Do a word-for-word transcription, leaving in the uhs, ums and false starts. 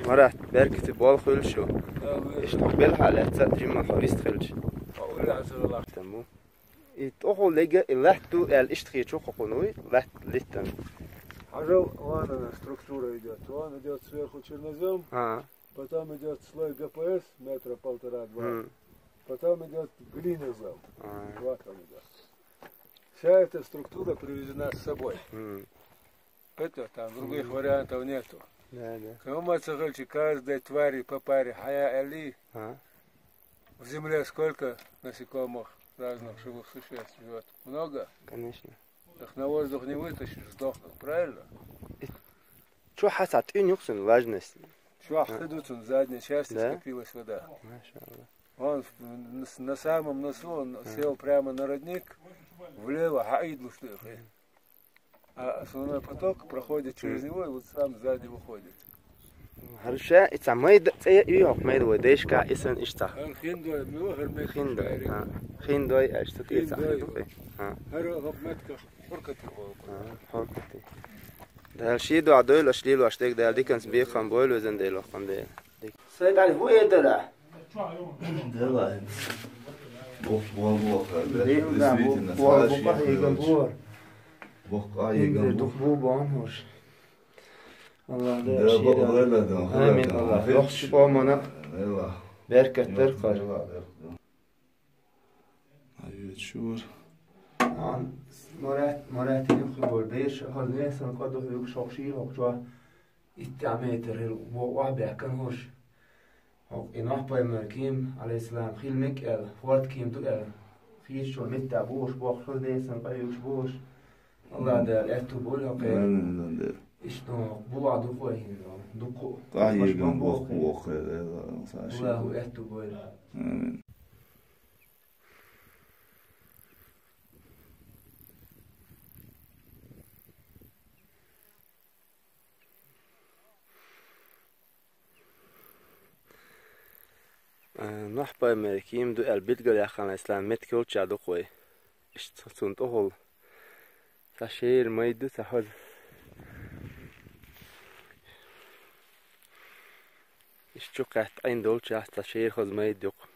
Марат, беркате болх хуьлда шун. Иштта белхьа лаьцна жимма хьо вистхилча. Тамбу. И тӀехула лега, и лаьтта ду аьлла иштта хеташ хьуна, вуй, лаьтта литтан. Хьажал, вон она структура идёт. Вон идёт сверху чернозём, а, потом идёт слой ГПС метра полтора-два, м, потом идёт глинозём. А. Вот он идёт. Вся эта структура привезена с собой. М. Это там других вариантов нету. Да, да. Кому ма ца хилча, каждой твари по паре хьаяьлча, а, в земле сколько насекомых, разных живых существ живёт? Много? Конечно. Их на воздух не вытащишь, сдохнут, правильно? И чу хьа цхьа тӀуьн ю-кх цуьнан, влажность? Чохь хи ду цуьнан, в задней части, да, скопилась вода. Машалла. Он в-, на с-, на самом носу, он сел прямо на родник, влево, хьаийдалуш ду хи. А основной поток проходит через него и вот сам сзади выходит. ХӀара ша и цхьа майда цӀе а ю хӀокху майда вай дайшкахь, и санна иштта. ХӀара хиндой, ну, хӀара меттиг хиндой, шаьриг. А, хиндой аьлча цу тӀе цхьа хиндой ду хи. А. ХӀара хӀокху меттигах хьуркати боху. А, хьуркати. Дала шен дуьхьа дойла аша лелош дерг, Дала диканца бекхам бойла везан Дела, воккхан Дела. Сайн тӀехь хӀун эр дара? Дела, боху, боху, боху, Дела, действительно, боху, боху, саша боху, ехать. Боху, а, хӀинца ехать. Дукха бу боху хӀорш. Аллах, Дела, Дела, шен боху, Дела. Дела, Дела, амин, Дела. Аллах. Дела. Йохчу къомана, Дела, беркат дар кхар. Дела, Дела. Хьан, Марат, Марат, юххе бара бераш, хӀара несан кӀа ду хьоьгуш, хӀокху шийла хӀокху чохь итт метр хир, боху, охьабаьхкина хӀорш. ХӀокху и Нохь-пайхамар кийма, алейхиссалам, хила мега аьлла, хӀорда кийма ду аьлла. Хийцачо меттехь бохуш, боху, хӀара несан кӀа юьгуш бохуш. Аллах Дала аьтту бойла хӀокхеран. Амин, Дела. Иштта хӀокху бу а дукха а хӀинца, дукха а. Къахьегам боху, боху, Дела, Аллаху аьтту бойла. Амин. Э, Нохь-пайхамар кийма ду аьлла билгалъяьккхина, алейхиссалам, меттиг йолччохь ду-кх вай. Иштта цунна тӀехула цхьа шера майда ду, цхьа хаза. Иштта чу кхетта Ӏин долччохь цхьа шера хаза майда ю-кх.